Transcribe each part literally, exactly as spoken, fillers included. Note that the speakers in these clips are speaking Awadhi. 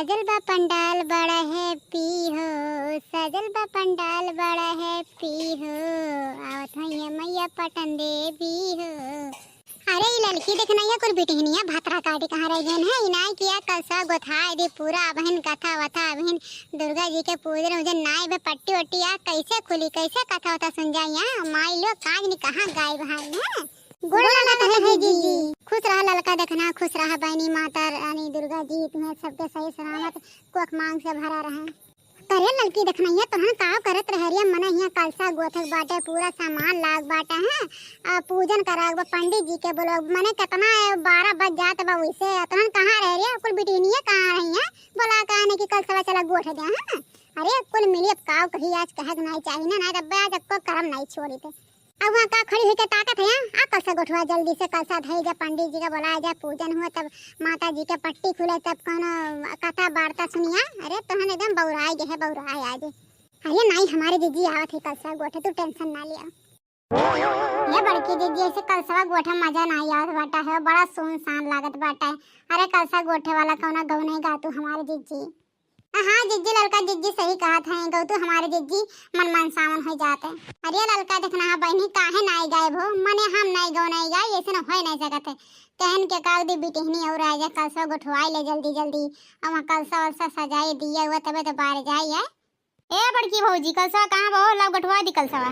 सजल बा पंडाल बड़ा happy हो, सजल बा पंडाल बड़ा happy हो, आवत हइया मइया पटन देवी हो। अरे ई ललकी देखना, ये कुल बिटिहनिया भतरा काटी कहाँ रह गइन है? ई नाई किया कलसा गोथाई दी पूरा, अबहिन कथा वथा, अबहिन दुर्गा जी के पूजन उजन नाई बे, पट्टी वट्टी आ कैसे खुली, कैसे कथा वथा सुन जाई? माई लोग काज नी कहाँ गायब हैं? गोड़ लागत है जीजी। खुश रहा ललका देखना, खुश रहा बहिनी माता रानी दुर्गा जी, तुम्हें सबके सही सलामत कोख मांग से भरा रहे। करे ललकी देखना, ये तोहन का करत रह रिया? मने हियाँ कलसा गोथक बाटे, पूरा सामान लाग बाटे हैं, आ पूजन कराग बा, पंडित जी के बोलो, मने कितना है, बारह बज जात बा वैसे, तोहन कहाँ रह रिया? कुल बिटिनिया कहाँ रही हैं? बोला कहने की कलसवा चला गोठ दे हैं। अरे कुल मिली अब काव कही, आज कहक नाई चाहिए ना, ना तब आज अक्को करम नाई छोड़ी थे। अब वहाँ का खड़ी होके ताकत है? आ कलसा गोठवा जल्दी से, कलसा धई जा, पंडित जी का बोलाया जाए, पूजन हुआ, तब माता जी के पट्टी खुले, तब कौनो कथा वार्ता सुनिया। अरे तोहन एकदम बौराए गए है, बौराए आज। अरे नाई, हमारे जीजी आवत है कलसा गोठे, तू tension ना लिया। ये बड़की जीजी, ऐसे कलसवा गोठे मजा नाई आवत बाटा है, बड़ा सुनसान लागत बाटा है। अरे कलसा गोठे वाला कौना गौ नहीं गा तू हमारे जीजी। हाँ जिज्जी, ललका जिज्जी सही कहत हैं, गौतू हमारे जिज्जी मन मनसावन हो जात है। अरे ललका देखना है बहिनी, काहे नाई गायब हो? मने हम नाई गौ नाई गाय, ऐसे न होए नाई सकत है। कहन के काग दी बिटिहनी और आ जा, कलसा गोठवाई ले जल्दी जल्दी, और वहाँ कलसा वलसा सजाई दिया हुआ, तबे तो बाहर जाई है। ए बड़की भौजी, कलसा कहाँ बा हो? लाव गोठवा दी कलसा।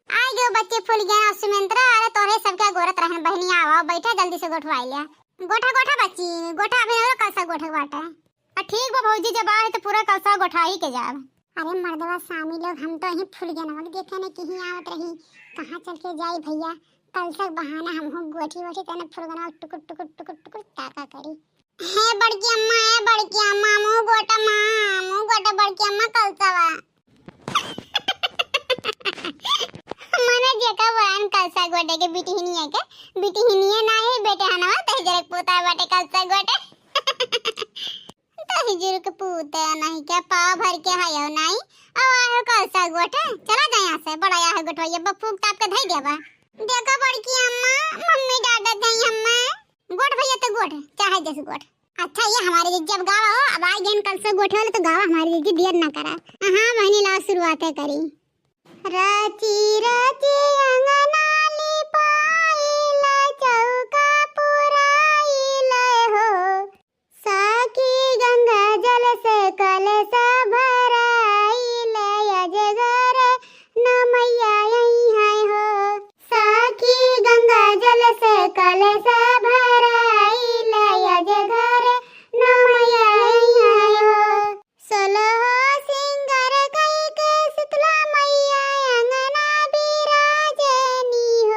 आई गयो बच्चे फूल गया सुमेंद्र, अरे तोहरे सबके गोरत रहन बहिनी, आवा बैठा जल्दी से गोठवाई लिया। गोठा गोठा बच्ची, गोठा अभी और कलसा गोठे बाटे। आ ठीक बा भौजी, जब आए तो पूरा कलसा गोठाई के जाब। अरे मर्दवा सामी लोग, हम तो यहीं फूल गनवा के देखे ने कहीं आवत रही, कहाँ चल के जाई भैया, कलसा के बहाना हम हो गोठी वोठी तने फूल गनवा टुकुर टुकुर टुकुर टुकुर ताका करी। हे बड़की अम्मा, हे बड़की अम्मा, मुँह गोटा माँ, मुँह गोटा बड़की अम्मा कलसवा। मने जेका बयान कलसा गोटे के बिटिहनिया के, बिटिहनिया ना है बेटे हनवा, तही जरक पोता बाटे कलसा गोटे। तही जुर के पूते नहीं के पाव भर के हयो नहीं। अब आयो कलसा गोठे, चला जा यहाँ से, बड़ा यहाँ गोठवा, ये बा फूक ताप के धई देबा। देखो बड़की अम्मा, मम्मी डांटत जाई हम्मे। गोठ भैया तो गोठ, चाहे जैसे गोठ। अच्छा ये हमारे जीजी अब गावा हो, अब आई गए कलसा गोठे वाले तो गावा हमारे जीजी, देर ना करा। हाँ बहिनी लाओ शुरुआत है करी। रची रची अंगना लिपाइल, चौका पुराइल हो। साखी गंगा जल से कलसा भराइल, अजगर न मैया आई है हो। साखी गंगा जल से कलसा भराइल, अजगर न मैया आई है हो। सोलहो सिंगार कई के शीतला मैया अंगना बिराजे नी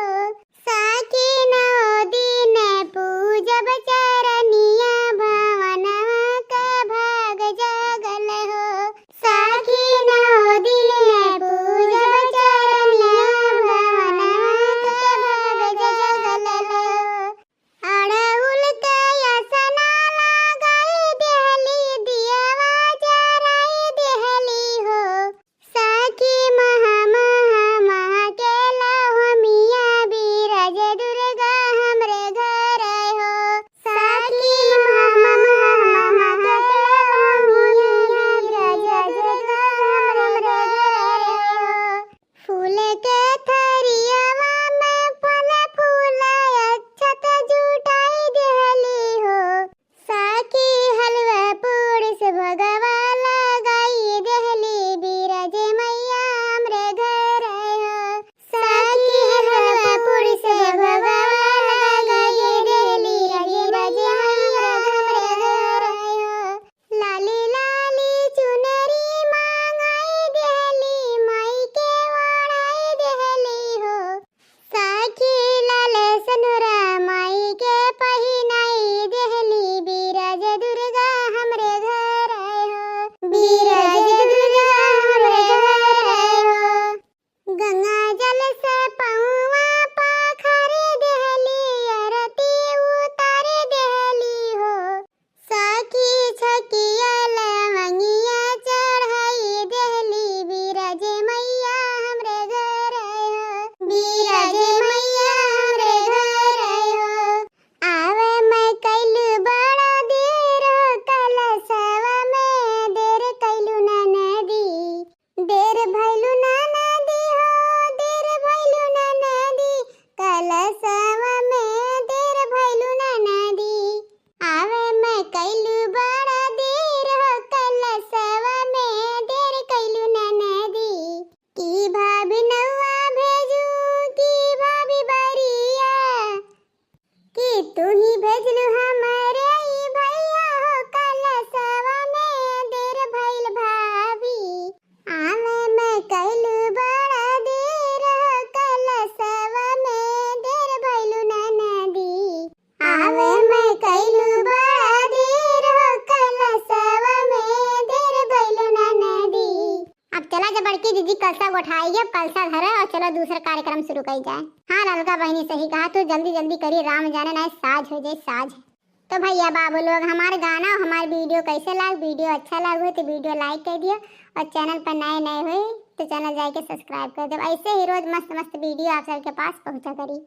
बड़की दीदी कलसा गोठाई है, कलसा धरे और चलो दूसरा कार्यक्रम शुरू करी जाए। हाँ ललका बहिनी सही कहा तू, जल्दी जल्दी करी, राम जाने ना साझ हो जाए साझ। तो भैया बाबू लोग, हमार गाना, हमार वीडियो कैसे लाग, वीडियो अच्छा लाग हो तो वीडियो लाइक कर दियो और चैनल पर नए नए हुए तो चैनल जाके सब्सक्राइब कर दो। ऐसे ही रोज मस्त मस्त वीडियो आप सबके पास पहुँचा करी।